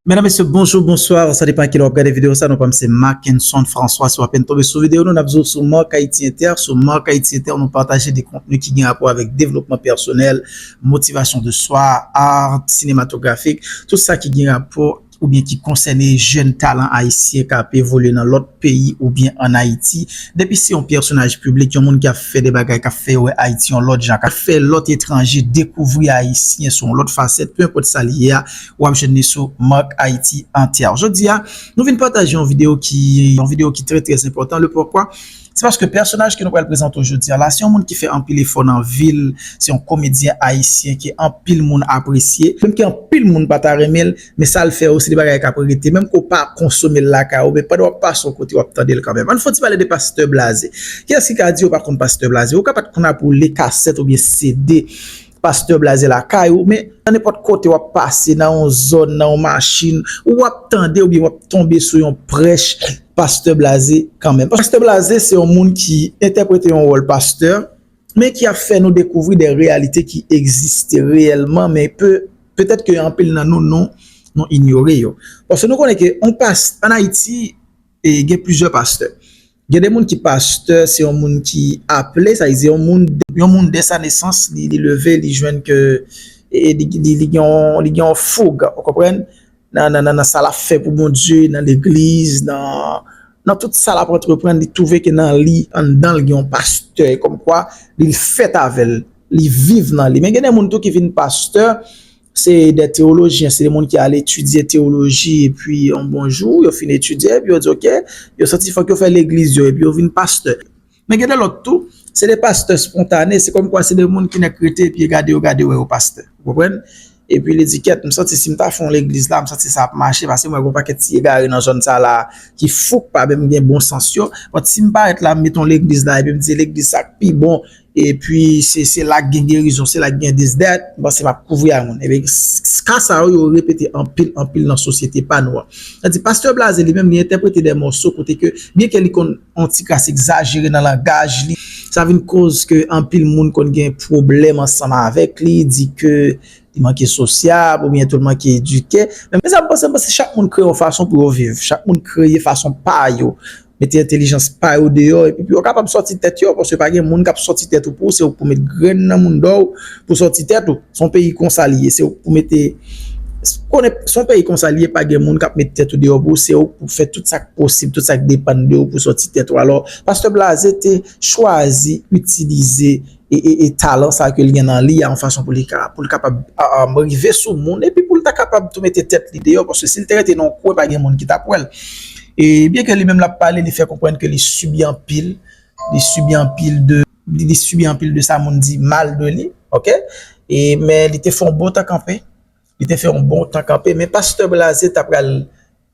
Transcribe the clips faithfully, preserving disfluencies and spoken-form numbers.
Medam, mesye, bonjou, bonswa. Sa depann kilè w ap gade videyo sa. Non pa m se Mackenson François. Si w apèn tonbe sou videyo nou, n ap di w sou Marc Haïti Inter. Sou Marc Haïti Inter, nou pataje de kontni ki gen rapò avèk devlopman pèsonèl, motivasyon de swa, art sinematografik, tout sa ki gen rapò oubyen ki konsène jèn talan ayisyen k ap evolye nan lòt peyi oubyen ann Ayiti. Depi se yon pèsonaj piblik, yon moun ki ap fè de bagay k ap fè yo wè Ayiti yon lòt jan, k ap fè lòt etranje dekouvri Ayisyen sou yon lòt fasèt, pe enpòt sa li ye a, w ap jwenn li sou Marc Haïti Inter. Jodi a, nou vin pataje yon videyo ki, yon videyo ki trè, trè enpòtan. Le poukwa? Se paske pèsonaj ke nou pral prezante w jodi a la, se yon moun ki fè anpil efò nan vi l, se yon komedyen ayisyen ke anpil moun apresye, menm ke anpil moun pa ta renmen l, men sa l fè yo, se de bagay k ap rete, menm ke w pa konsome l lakay ou, men pandan w ap pase yon kote, w ap tande l kanmenm. Ann fè yon ti pale de Pastè Blaze. Kiyès ki ka di yo pa konn Pastè Blaze? Ou ka pa t konn apwoule kasèt oubyen C D Pastè Blaze lakay ou, men nan nenpòt kote w ap pase, nan yon zòn, nan yon machin, w ap tande oubyen w ap tonbe sou yon prèch Pastè Blaze kanmenm. Pastè Blaze se yon moun ki entèprete yon wòl pastè, men ki ap fè nou dekouvri de reyalite ki egziste reyèlman, men pe, petèt ke anpil nan nou, nou, nou inyore yo. Paske nou konnen ke yon pas, ann Ayiti, e, gen plizyè pastè. Gen de moun ki pastè, se yon moun ki aple, sa vle di yon moun, yon moun dè sa nesans, li, li leve, li jwenn ke, e, li, li, li gen yon, li gen yon foug, ou konprann? Nan, nan, nan, nan sa l ap fè pou Bondye, nan legliz, nan, nan tout sa l ap antreprann, li twouve ke nan li, anndan l, gen yon pastè, e kòmkwa, li fèt avè l, li viv nan li. Men gen de moun tou ki vin pastè, se de teyolojyen, se de moun ki al etidye teyoloji, epi yon bon jou, yo fin etidye, epi yo di, oke, yo santi fòk yo fè legliz yo, epi yo vin pastè. Men gen de lòt tou, se de pastè spontane, se kòmkwa se de moun ki nèk rete, epi gade yo, gade yo, wè yo pastè. Ou konprann? Epi li di, kèt, m santi si m ta fè yon legliz la, m santi sa ap mache, paske m wè gen yon pakèt ti egare nan zòn sa la, ki fouk pa menm gen bon sans yo. But si m parèt la, m mete yon legliz la, epi m di legliz sa k pi bon, epi se, se la k gen gerizon, se la k gen this, that, m panse m ap kouvri ak moun. Ebyen, s-, s-, ka sa yo, yo repete anpil, anpil nan sosyete pa nou an. Sa di, Pastè Blaze li menm, li entèprete de mòso kote ke, byen ke li konn yon ti kras egzajere nan langaj li, sa vin koz ke anpil moun konn gen pwoblèm ansanm avèk li, di ke li manke sosyab oubyen tou l manke edike. Men, men sa m panse, m panse chak moun kreye yon fason pou yo viv. Chak moun kreye fason pa yo. Mete entèlijans pa yo deyò, epi pou yo kapab sòti tèt yo, paske pa gen moun k ap sòti tèt ou pou ou, se ou k pou met grenn nan mounda w pou sòti tèt ou. Se yon peyi konsa li ye, se ou k pou mete, konnen, se yon peyi konsa li ye, pa gen moun k ap met tèt ou deyò pou ou, se ou k pou fè tout sa k posib, tout sa k depann de ou pou sòti tèt ou. Alò, Pastè Blaze te chwazi itilize e, e, e talan sa ke l gen nan li a, yon fason pou li ka, pou l kapab, a, a, rive sou moun, epi pou l ta kapab tou mete tèt li deyò, paske si l te rete nan yon kwen, pa gen moun ki t ap wè l. E byen ke li menm l ap pale, li fè konprann ke li sibi anpil, li sibi anpil de, li, li sibi anpil de sa moun di mal de li, oke? E, men li te fè yon bon tan kanpe, li te fè yon bon tan kanpe, men Pastè Blaze ta pral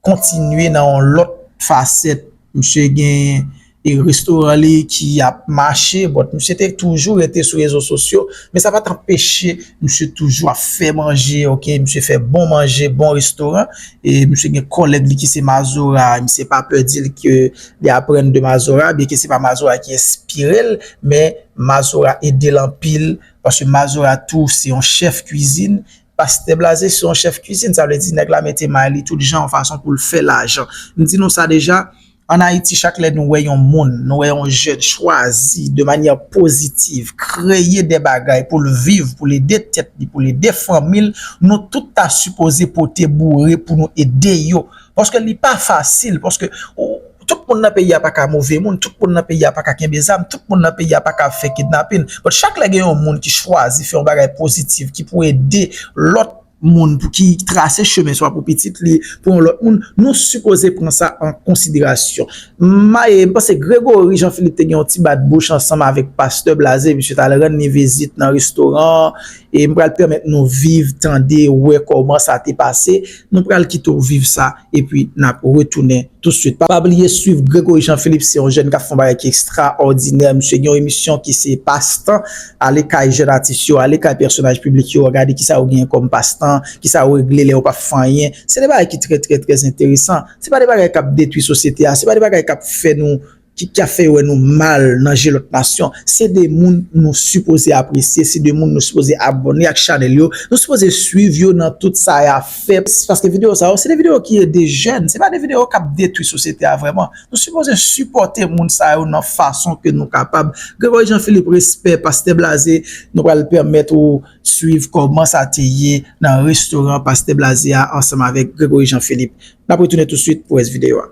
kontinye nan yon lòt fasèt. Misye gen, e, restoran li ki ap mache, but misye te toujou rete sou rezo sosyo, men sa pa t anpeche misye toujou ap fè manje, oke, misye fè bon manje, bon restoran, e misye gen kòlèg li ki se Mazora, misye pa pè di l ke li aprann de Mazora, byen ke se pa Mazora ki enspire l, men Mazora ede l anpil, paske Mazora tou se yon chèf kwizin, Pastè Blaze se yon chèf kwizin, sa vle di nèg la mete may li tout jan yon fason pou l fè lajan. M di nou sa deja, ann Ayiti, chak lè nou wè yon moun, nou wè yon jèn chwazi de manyè pozitiv, kreye de bagay pou l viv, pou l ede tèt li, pou l ede fanmi l, nou tout ta sipoze pote boure pou nou ede yo. Paske li pa fasil, paske, ou, tout moun nan peyi a pa ka move moun, tout moun nan peyi a pa ka kenbe zam, tout moun nan peyi a pa ka fè kidnapin. But chak lè gen yon moun ki chwazi fè yon bagay pozitif, ki pou ede lòt moun, pou ki trase chemen, swa pou pitit li, pou yon lòt moun, nou sipoze pran sa an konsiderasyon. M, e, m panse Gregory Jean Philippe te gen yon ti bat bouch ansanm avèk Pastè Blaze, misye t al rann li vizit nan restoran, e m pral pèmèt nou viv, tande, wè kòman sa te pase. Nou pral kite w viv sa, epi n ap retounen tousuit. Pa bliye swiv Gregory Jean Philippe, se yon jèn k ap fè yon bagay ki ekstraòdinè. Misye gen yon emisyon ki se Pastan. Ale kay jèn atis yo, ale kay pèsonaj piblik yo, gade kisa yo genyen kòm pastan, kisa yo regle lè yo p ap fè anyen. Se de bagay ki trè, trè, trè enteresan. Se pa de bagay k ap detwi sosyete a, se pa de bagay k ap fè nou ki, ki ap fè yo wè nou mal nan je lòt nasyon. Se de moun nou sipoze apresye, se de moun nou sipoze abòne ak chanèl yo, nou sipoze swiv yo nan tout sa y ap fè. Paske videyo sa yo, se de videyo ki ede jèn, se pa de videyo k ap detwi sosyete a vrèman. Nou sipoze sipòte moun sa yo nan fason ke nou kapab. Gregory Jean Philippe, respè, Pastè Blaze, nou pral pèmèt ou swiv kòman sa te ye nan restoran Pastè Blaze a ansanm avèk Gregory Jean Philippe. N ap retounen toutswit pou rès videyo a.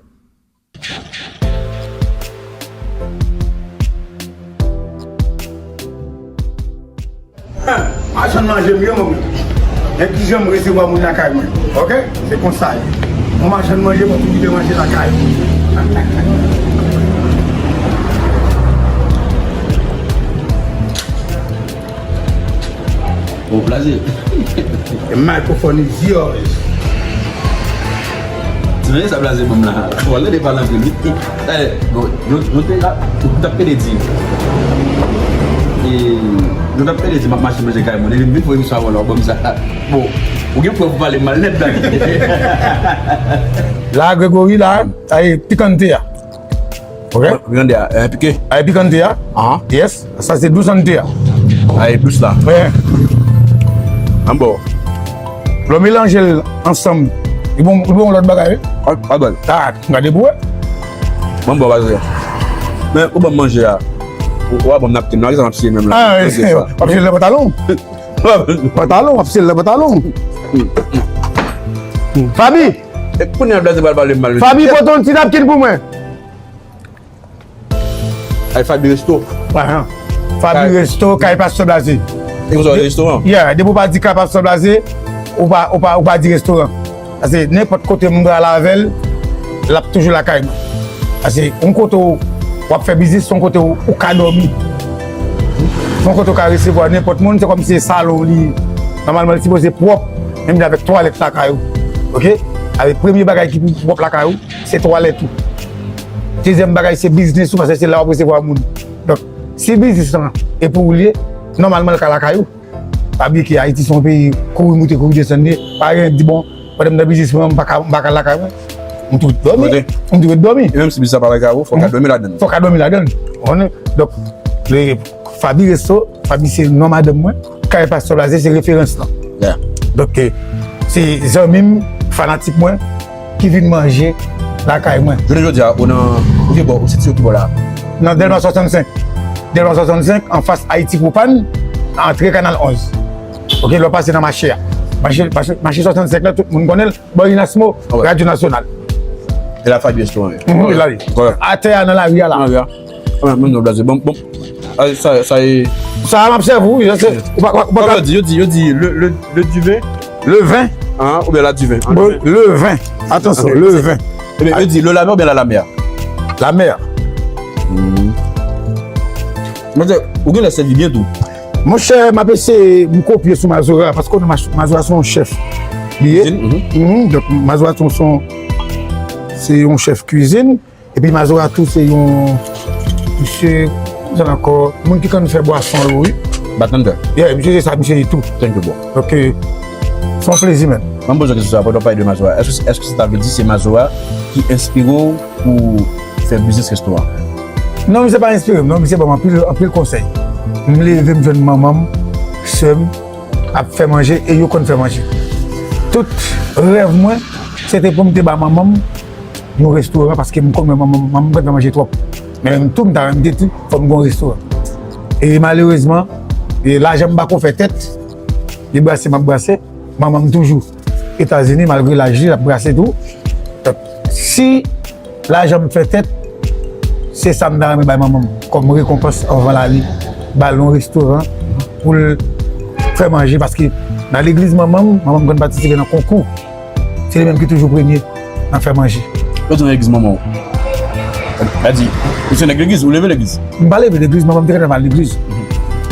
Machann manje m yo, mwen menm. Men kijan m resevwa moun lakay mwen. Oke? Se konsa l ye. Yon machann manje pa tou kite manje lakay ou. Bon, Blaze. The microphone is yours. Ti manje sa Blaze ban m la. Bon, lè de pale anpil wi. Eh, bon, nou, nou te la, nou t ap pede di. E, nou t ap pede di, m ap mache manje kay moun. Epi m vin fè emisyon avè w la, w ban m sa. Bon, ou gen prèv ou pale mal nèt, Blaze. La, Gregory, la, sa e pikante a. Ok? Grandè a, eh, pike. Ay, pikante a. Ahan. Yes. Sa se dousante a. Ay, dous la. Wi. An bon. Lè w melanje l ansanm, li bon, li bon lòt bagay, wi. A, a bon. Ta, gade pou wè. Bon, bon, bagay. Men, ou ban m manje a. Ou, ou a ban m napkin, non, kisa m ap siye menm la? Ah, wi, w ap siye l nan pantalon. Pantalon, w ap siye l nan pantalon. Fabi! E kounye a Blaze pral pale m mal, mesye. Fabi, pote yon ti napkin pou mwen. Ay, Fabi Resto. Ahan. Fabi Resto, kay Pastè Blaze. E konsa, restoran? Yeah, depi w pa di kay Pastè Blaze, ou pa, ou pa, ou pa di restoran. Paske nenpòt kote m pral avè l, l ap toujou lakay mwen. Paske yon kote w, w ap fè biznis, se yon kote w, ou ka dòmi. Se yon kote w ka resevwa nenpòt moun, se kòmsi se salon w li ye. Nòmalman, li sipoze pwòp, menm jan avèk twalèt lakay ou. Oke? Avèk premye bagay ki pou pwòp lakay ou, se twalèt ou. Dezyèm bagay, se biznis ou, paske se la w ap resevwa moun. Donk, si biznis lan e pou ou l ye, nòmalman l ka lakay ou. Pa bliye ke Ayiti se yon peyi kouri moute, kouri desann li ye. Pa gen di, bon, pandan m nan biznis mwen, m pa ka, m pa ka lakay mwen. M tou ret dòmi. Kote? M tou ret dòmi. E menm si biznis la pa lakay ou, fò w ka dòmi ladan l. Fò w ka dòmi ladan l. Ou konnen? Donk, le Fabi Resto, Fabi se non madanm mwen. Kay Pastè Blaze se referans lan. Yeah. Donk, eh, se zanmi m, fanatik mwen, ki vin manje lakay mwen. Jounen jodi a, ou nan, ou ki bò, ou sitiye ki bò la? Nan Dèlma swasannsenk. Dèlma swasannsenk, anfas Haïti Propane, antre Kanal onz. Oke, lè w pase nan mache a. Mache, mache, mache swasannsenk la, tout moun konnen l. Bò Inasmo, Radyo Nasyonal. E la Fabi Restoran ye. Mhm, e la li. Atè a nan lari a la. Nan lari a. Mwen, mwen, non, Blaze. Bon, bon. Ay, sa, sa e... Sa a m ap sèvi, wi, jan se, ou pa, ou pa, ou pa ka di, yo di, yo di, le, le, le diven? Le vin. Ah, oubyen la diven. Bon, le vin. Atansyon, le vin. Ebyen, yo di, le la mer oubyen la la mer? La mer. Hmm. Mwen di, ou genlè sèvi byen tou. Monchè, m ap eseye m kopye sou Mazora, paske w konnen Maz-, Mazora se yon chèf li ye. Kwizin, mhm. Mhm, donk, Mazora se yon, se yon chèf kwizin. Epi Mazora tou se yon misye, kòman sa ankò, moun ki konn fè bwason yo, wi. Bartender. Yeah, misye se sa, misye ye tou. Thank you, bro. Donk, se yon plezi, man. Mwen poze yon kesyon sa, pandan w pale de Mazora, èske, èske sa ta vle di se Mazora ki enspire w pou fè biznis restoran? Non, misye pa enspire m, non, misye ban m anpil, anpil konsèy. M leve, m jwenn manman m, sè m ap fè manje, e yo konn fè manje. Tout rèv mwen, se te pou m te ba manman m yon restoran, paske m konn wè manman m, manman m konn fè manje twòp. Men menm tou, m ta renmen te di, fò m gen yon restoran. E malerezman, e lajan m pa ko fè tèt, li brase, m ap brase, manman m toujou Etazini, malgre laj li, l ap brase tou. Donk, si lajan m fè tèt, se sa m ta renmen bay manman m kòm rekonpans anvan l ale, ba l yon restoran pou l fè manje, paske nan legliz manman m, manman m konn patisipe nan konkou. Se li menm ki toujou premye nan fè manje. Yo di nan legliz manman w. Sa di, ou se nèg legliz, ou leve legliz? M pa leve legliz, manman m te gentan al legliz.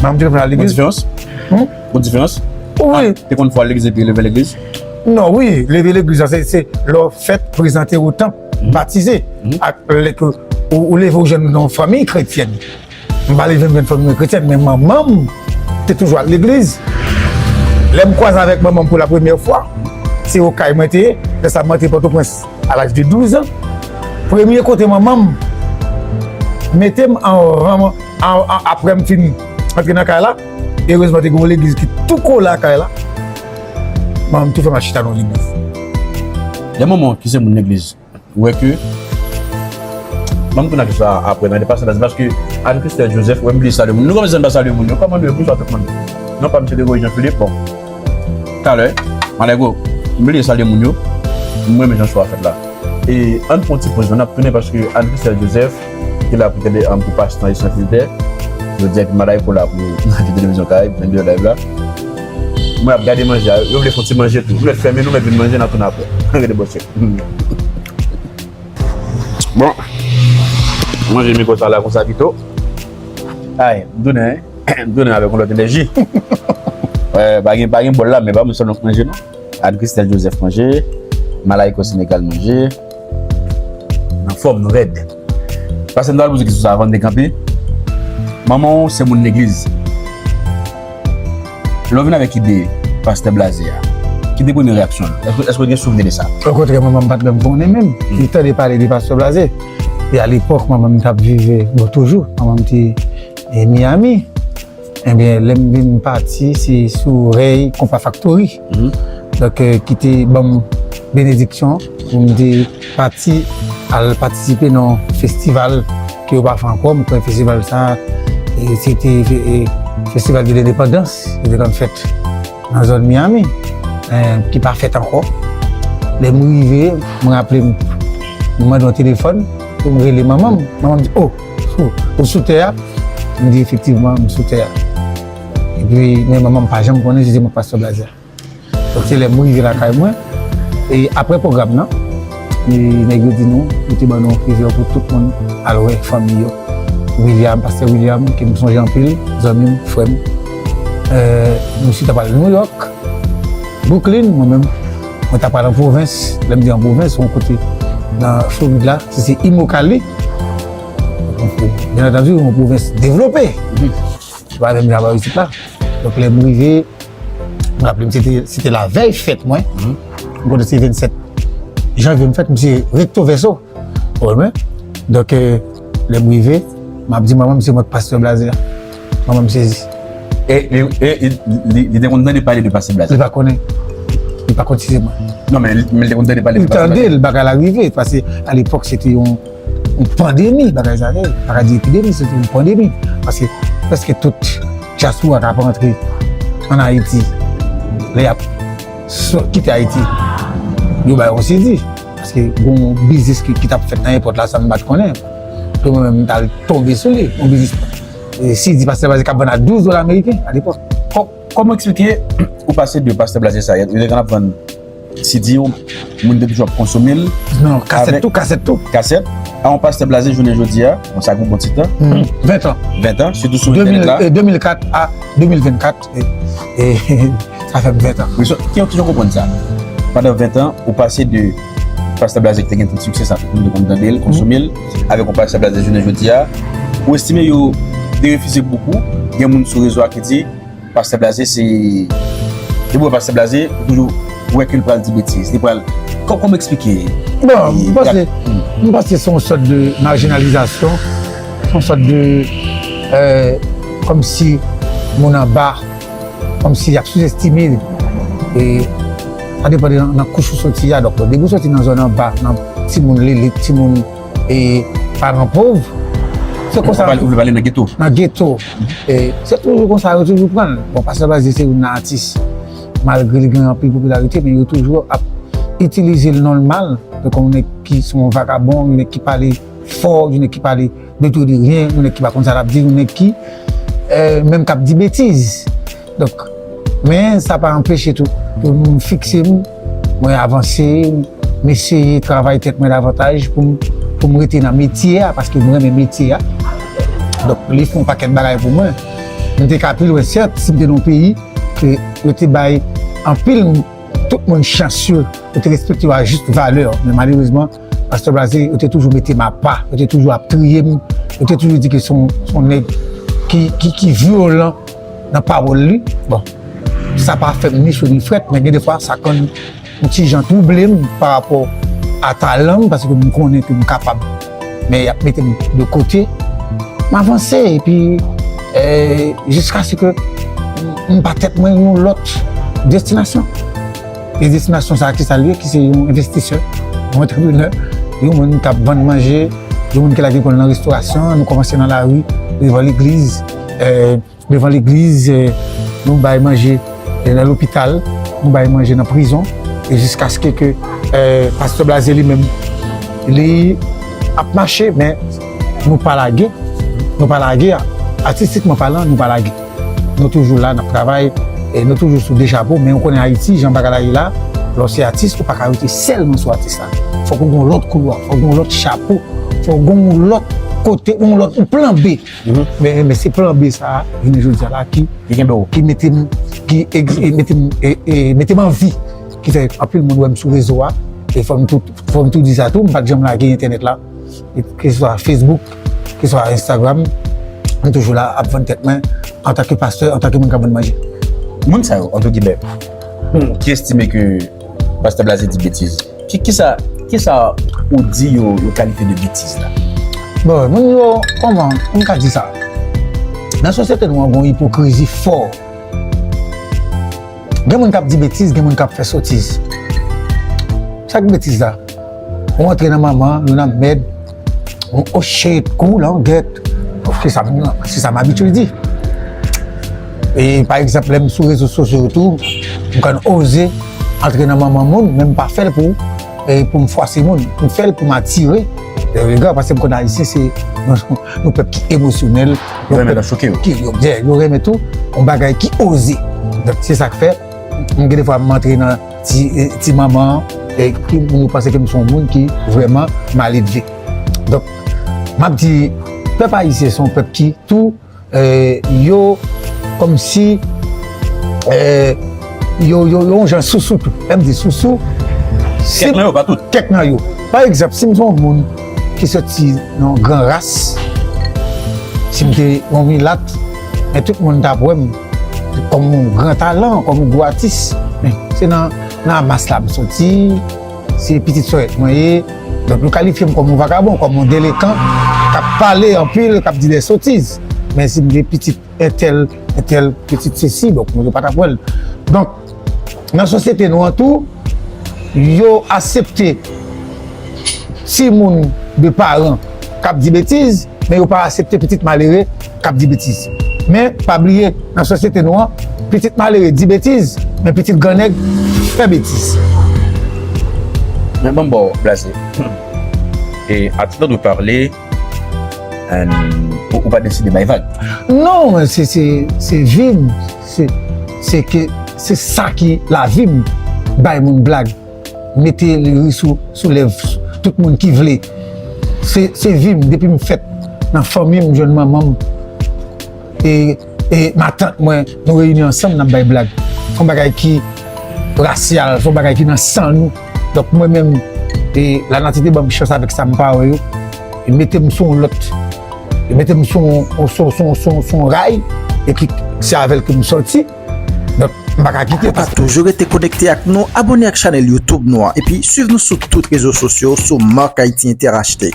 Manman m te gentan al legliz. Gon diferans? Hmm? Gon diferans? Wi. Ah, te konn fwa legliz epi leve legliz? Non, wi, leve legliz la, se, se lè w fèt, prezante w o tanp, batize, ak lè ke ou, ou leve w jwenn nan yon fanmi kretyèn. M pa leve m jwenn fanmi mwen kretyèn, men manman m te toujou al legliz. Lè m kwaze avèk manman m pou la premyè fwa, se okay mwen te ye. Lè sa a, mwen te Pòtoprens a laj de douz an. Premye kote manman m Mete m an ran, an, an, apre m fin antre nan kay la, erezman te gen yon legliz ki tou kole a kay la. Manman m tou fè m al chita nan yon legliz. Gen manman ki se moun legliz. Ou wè ke, ban m tounen ak istwa a apre, nan de pastè Blaze, paske Anne Christelle Joseph, wè m bliye salye moun. Nou kòmanse n pa salye moun yo, kòman nou ye, bonswa tout moun. Non pa m se Gregory Jean Philippe, bon. Talè, Malego, m bliye salye moun yo, m renmen jan show a fèt la. E ann pran ti poz, n ap tounen paske Anne Christelle Joseph, ki la pou tande, um, pou Pastan e San Filtè. Jodi a, epi Malayko la pou Radyo Televizyon Karayib, nan de live la. Mwen ap gade manje a, yo vle fè yon ti manje tou. Nou mèt fèmen, nou mèt vin manje, n ap tounen apre. Rete branche. Bon. Manje mikwo sa la konsa pito. Ay, m tounen, wi. M tounen avèk yon lòt enèji. Wè, pa gen, pa gen bòl la, men pa mwen sèlman k manje, non. Anne Christelle Joseph manje. Malayko Senegal manje. Anfòm, nou rèd. Pastè, m ta pral poze kesyon sa avan n dekanpe. Manman w se moun legliz. Lè w vin avèk ide Pastè Blaze a, ki te premye reyaksyon l? Èske, èske w gen souvni de sa? Okontrè, manman m pa t menm konnen menm. Li tande pale de Pastè Blaze. E alepòk, manman m t ap viv, bon, toujou, manman m te, e, Miami. Ebyen, lè m vin pati, se sou rèy Konpa Factory. Donk, e, ki te ban m benediksyon pou m te pati al patisipe nan yon festival ke yo pa fè ankò. M kwè festival sa, e, se te, e, Festival de Lendepandans, ki te konn fèt nan zòn Miami, e, ki pa fèt ankò. Lè m rive, m raple m, m mande yon telefòn pou m rele manman m. Manman m di, "O, ou, ou sou tè a?" M di, "Efektivman, m sou tè a." Epi, men manman m pa janm konnen si se mwen k Pastè Blaze a. Donk, se lè m rive lakay mwen, e apre pwogram nan, e nèg yo di nou, yo te ban nou yon fevè pou tout moun al wè fanmi yo. William, Pastè William, ke m sonje anpil, zanmi m, frè m. E, nou sot ap al New York, Brooklyn, mwen menm, mwen t ap al nan pwovens, lè m di nan pwovens, se yon kote nan Florid la, se, se Immokalee. Byen antandi, yon pwovens devlope. Se pa menm jan avèk isit la. Donk, lè m rive, m raple m, se te, se te lavèy fèt mwen. M konnen se vennsèt janvye m fèt, m se recto verso. Ou konprann? Donk, e, lè m rive, m ap di manman m se mwen k Pastè Blaze a. Manman m sezi. E, e, e, e, li, li te konn tande pale de Pastè Blaze? Li pa konnen. Li pa konn si se mwen. Non, men li, men li te konn tande pale de Pastè Blaze? Li tande l, bagay la rive, paske alepòk, se te yon yon pandemi, bagay sa te, pa ka di epidemi, se te yon pandemi. Paske prèske tout dyaspora k ap rantre ann Ayiti, lè y ap sot kite Ayiti, yo bay yon sezi. Paske gen yon biznis ki, ki t ap fèt nan èpòt la, sa m pa t konnen. Ke mwen menm, m t al tonbe sou li, yon biznis, e, sezi Pastè Blaze k ap vann a douz dola ameriken alepòk. Kò-, kòman eksplike ou pase de Pastè Blaze sa, yo te konn ap vann sidi yo, moun te toujou ap konsome l. Non, kasèt tou, kasèt tou. Kasèt. A yon Pastè Blaze jounen jodi a, bon, sa gen yon bon ti tan. Hmm, ven tan. Ven tan, sitou sou entènèt la. De mil, e, de mil kat a de mil vennkat, e, e, sa fè m ven tan. Wi, so, ki, ki jan w konprann sa? Pandan ven tan, ou pase de Pastè Blaze ki te gen tout siksè sa, tout moun te konn tande l, konsome l, avèk yon Pastè Blaze jounen jodi a, ou estime yo derefize bokou, gen moun sou rezo a ki di, Pastè Blaze, se, depi w wè Pastè Blaze, ou toujou wè ke l pral di betiz, li pral, kò-, kòman eksplike? Bon, m panse, m panse se yon sòt de majinalizasyon, se yon sòt de, e, kòmsi moun anba, kòmsi y ap souzestime, e, sa depann de nan, nan kouch ou soti a. Donk, depi w soti nan zòn anba, nan timoun lelit, timoun e paran pòv. Se konsa. Ou vle pale nan geto? Nan geto. E se toujou konsa, yo toujou pran l. Bon, Pastè Blaze se youn nan atis, malgre li gen anpil popilarite, men yo toujou ap itilize l non l mal. Tankou yon nèg ki se yon vagabon, yon nèg ki pale fò, yon nèg ki pale de tout de rien, yon nèg ki pa konn sa l ap di, yon nèg ki, e, menm k ap di betiz. Donk, men sa pa anpeche tou pou m fikse m, mwen avanse, m eseye travay tèt mwen davantaj pou m, pou m rete nan metye a, paske m renmen metye a. Donk, li fè yon pakèt bagay pou mwen. M te ka pi lwen, sèt, si m te nan yon peyi ke yo te bay anpil tout moun chans yo, yo te respekte yo a jis valè. Men malerezman, Pastè Blaze, yo te toujou mete m apa, yo te toujou ap triye m, yo te toujou di ke se yon, se yon nèg ki, ki, ki vyolan nan pawòl li. Bon, sa pa fè m ni cho ni frèt, men gen de fwa, sa konn yon ti jan twouble m pa rapò a talan m, paske m konnen ke m kapab. Men y ap mete m de kote, m avanse, epi, eh, jiskaske m, m ba tèt mwen yon lòt destinasyon. E destinasyon sa a, ki sa l ye? Ki se yon envestisè, yon antreprenè, yon moun k ap vann manje, yon moun ki lage kò l nan restorasyon. Nou kòmanse nan lari, devan legliz, eh, devan legliz, eh, nou bay manje, eh, nan lopital, nou bay manje nan prizon, e jiskaske ke, eh, pastè Blaze li menm, li ap mache, men nou pa lage, nou pa lage, atistikman palan, nou pa lage. Nou toujou la, n ap travay, e nou toujou sou de chapo, men ou konnen Ayiti, jan bagay la ye la, lè w se atis, ou pa ka rete sèlman sou atis la. Fòk ou gen yon lòt koulwa, fòk ou gen yon lòt chapo, fòk ou gen yon lòt kote, yon lòt, yon plan B. Men, men se plan B sa a, jounen jodi a la, ki, ki kenbe w, ki mete m, ki egz-, e mete m, e, e mete m an vi, ki fè anpil moun wè m sou rezo a, e fò m tou, fò m tou di sa tou, m pa t janm lage entènèt la, e keseswa Facebook, keseswa Instagram, m toujou la ap vann tèt mwen antanke pastè, antanke moun k ap vann manje. Moun sa yo, antre gimè, hmm, ki estime ke pastè Blaze di betiz, Ki, kisa, kisa ou di yo, yo kalifye de betiz la? Bon, moun yo, kòman m ka di sa? Nan sosyete nou an, gen yon ipokrizi fò. Gen moun k ap di betiz, gen moun k ap fè sotiz. Sa k betiz la? Ou antre nan manman, nou nan mèd, ou, oh shit, cool, hein, get. Se sa, se sa m abitye di. E, pa egzanp, lè m sou rezo sosyo yo tou, m konn oze antre nan manman moun, men m pa fè l pou, e, pou m fwase moun. M fè l pou m atire le rega, paske m konn Ayisyen se, nou, nou pèp ki emosyonèl, yo renmen lè w choke yo. Ki, yo, yeah, yo renmen tou yon bagay ki oze. Donk, se sa k fè, m gen defwa m antre nan ti, e, ti manman an, e, ki moun yo panse ke m se yon moun ki vrèman maledve. Donk, m ap di, pèp ayisyen se yon pèp ki tou, e, yo kòmsi, e, yo, yo, yo yon jan sousou tou. Lè m di sousou, si kèk nan yo, pa tout. Kèk nan yo. Pa egzanp, si m se yon moun ki soti nan yon gran ras, si m te yon milat, men tout moun t ap wè m kòm yon gran talan, kòm yon gwo atis. Men se nan, nan mas la m soti, se pitit sòrèt mwen ye. Donk, yo kalifye m kòm yon vagabon, kòm yon delenkan, k ap pale anpil, k ap di de sotiz. Men si m te pitit entèl, entèl, pitit sesi, donk, moun yo pa t ap wè l. Donk, nan sosyete nou an tou, yo aksepte timoun de paran k ap di betiz, men yo pa aksepte pitit malere k ap di betiz. Men, pa bliye, nan sosyete nou an, pitit malere di betiz, men pitit grannèg fè betiz. Men ban m ba w, Blaze. E, a ti tande w pale, and ou, ou pa deside bay vag. Non, se, se, se vi m. Se, se ke, se sa ki lavi m. Bay moun blag. Mete ri sou, sou lèv tout moun ki vle. Se, se vi m. Depi m fèt nan fanmi m, m jwenn manman m. E, e matant mwen, nou reyini ansanm, n ap bay blag. Se yon bagay ki rasyal, se yon bagay ki nan san nou. Donk, mwen menm, e lanati te ban m chans avèk sa m pa wè yo. E mete m sou yon lòt, e mete m sou yon, sou, sou, sou, sou yon ray, e ki, se avè l ke m sòti. Donk, m pa ka kite. Pa toujou rete konekte ak nou, abòne ak chanèl YouTube nou an, epi swiv nou sou tout rezo sosyo sou Marc Haïti Inter H T.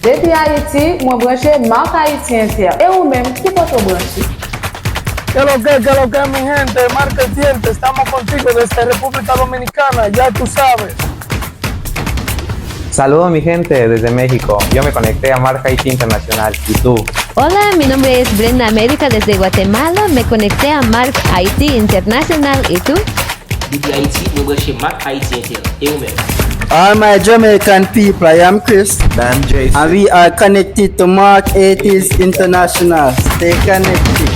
Depi Ayiti, mwen branche Marc Haïti Inter. E ou menm, ki kote w branche? ¿Qué lo que, qué lo que, mi gente? Marc Haïti Inter, estamos contigo desde República Dominicana, ya tú sabes. Saludos, mi gente, desde México. Yo me conecté a Marc Haïti Internacional. ¿Y tú? Hola, mi nombre es Brenda América desde Guatemala. Me conecté a Marc Haïti Internacional. ¿Y tú? Depi Ayiti, mwen branche Marc Haïti Inter. E ou menm? All my Jamaican people, I am Chris. And I'm Jason. And we are connected to Marc Haïti International. Stay connected.